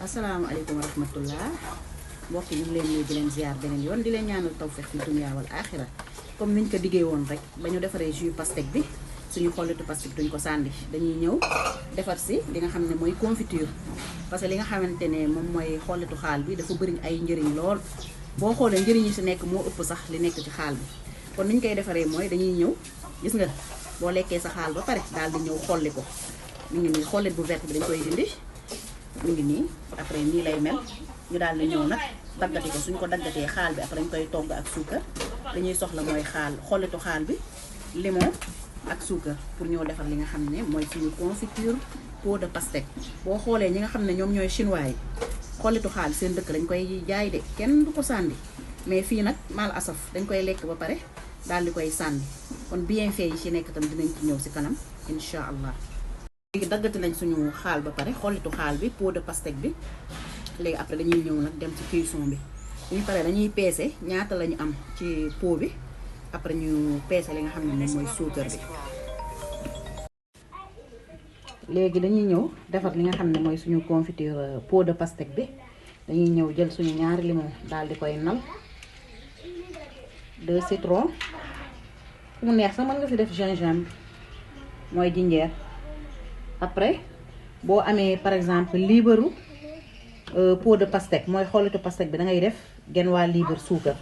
asalaamaaleykum wa rahmatullah mbokk yi ñu ngi leen nuyu di leen ziar beneen yoon di leen ñaanal tawfeex fi dunya wal aaxira comme niñ ko diggee woon rek ba ñu defaree jus pastèque bi suñu xollitu pastèque duñ ko sànni dañuy ñëw defar si li nga xam ne mooy confiture parce que li nga xamante ne moom mooy xollitu xaal bi dafa bëri ay njëriñ lool boo xoolee njëriñ yi si nekk moo ëpp sax li nekk ci xaal bi kon niñ koy defaree mooy dañuy ñëw gis nga boo lekkee sa xaal ba pare daal di ñëw xolli ko mi ngi nii xollit bu vert bi dañ koy dindi mi ngi nii après nii lay mel ñu daal di ñëw nag daggati ko suñ ko daggatee xaal bi après dañ koy togg ak suukar dañuy soxla mooy xaal xollitu xaal bi limon ak suukar pour ñëw defar li nga xam ne mooy suñu confiture pot de pastèque boo xoolee ñi nga xam ne ñoom ñooy chinois yi xollitu xaal seen dëkk dañ koy jaay de kenn du ko sànni mais fii nag mal asaf dañ koy lekk ba pare daal di koy sànni kon bienfait yi ci nekk tam dinañ ci ñëw si kanam incha allah. léegi daggati nañ suñu xaal ba pare xollitu xaal bi pot de pastèque bi léegi après dañuy ñëw nag dem ci cuisson bi ñu pare dañuy peese ñaata lañu am ci pot bi après ñu peese li nga xam ne moom mooy suukar bi. léegi dañuy ñëw defar li nga xam ne mooy suñu confiture pot de pastèque bi dañuy ñëw jël suñu ñaari limon daal di koy nal 2 citron mu neex sax mën nga fi def gingembre mooy jinjeer. après boo amee par exemple liibaru pot de pastèque mooy xollitu pastèque bi da ngay def genn waa liibar suukar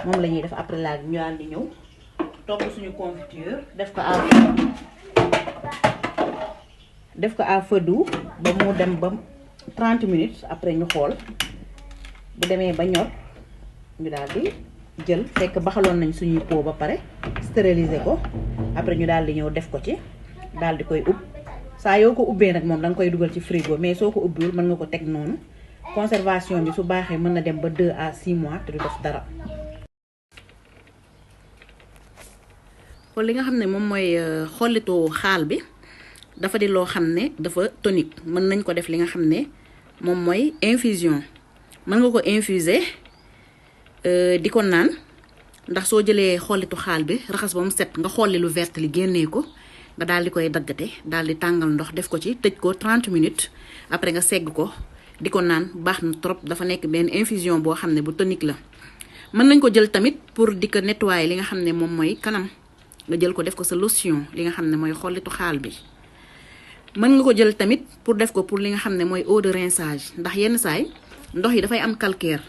moom la ñuy def après laaj ñu daal di ñëw togg suñu confiture def ko à feu doux ba mu dem ba 30 minutes après ñu xool bu demee ba ñor ñu daal di jël fekk baxaloon nañ suñuy pot ba pare stériliser ko après ñu daal di ñëw def ko ci daal di koy ub saa yoo ko ubbee nag moom da nga koy dugal ci frigo mais soo ko ubbiwul mën nga ko teg noonu conservation bi su baaxee mën na dem ba 2 à 6 mois te du def dara. kon li nga xam ne moom mooy xollitu xaal bi dafa di loo xam ne dafa tonique mën nañ ko def li nga xam ne moom mooy infusion mën nga ko infuser di ko naan ndax soo jëlee xollitu xaal bi raxas ba mu set nga xolli lu vert li génnee ko. nga daal di koy daggate daal di tàngal ndox def ko ci tëj ko 30 minutes après nga segg ko di ko naan baax na trop dafa nekk benn infusion boo xam ne bu tonique la. mën nañ ko jël tamit pour di ko nettoyer li nga xam ne moom mooy kanam nga jël ko def ko sa lotion li nga xam ne mooy xollitu xaal bi. mën nga ko jël tamit pour def ko pour li nga xam ne mooy eau de rinçage ndax yenn saay ndox yi dafay am calcaire.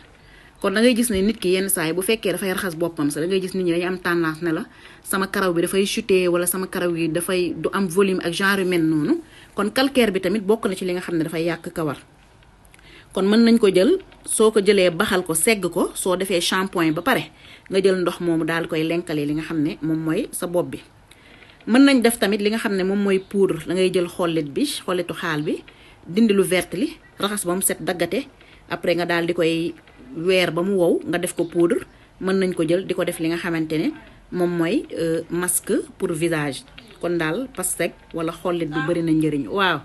kon da ngay gis ne nit ki yenn saa yi bu fekkee dafay raxas boppam sax da ngay gis nit ñi dañuy am tendance ne la sama karaw bi dafay chuter wala sama karaw yi dafay du am volume ak genre mel noonu kon calcaire bi tamit bokk na ci li nga xam ne dafay yàq kawar. kon mën nañ ko jël soo ko jëlee baxal ko segg ko soo defee shampoing ba pare nga jël ndox moomu daal koy lenkale li nga xam ne moom mooy sa bopp bi. mën nañ def tamit li nga xam ne moom mooy poudre da ngay jël xollitu xaal bi dindi lu vert li raxas ba mu set daggate après nga daal di koy. weer ba mu wow nga def ko poudre mën nañ ko jël di ko def li nga xamante ne moom mooy masque pour visage kon daal pastèque wala xollit bi bari na njëriñ waaw.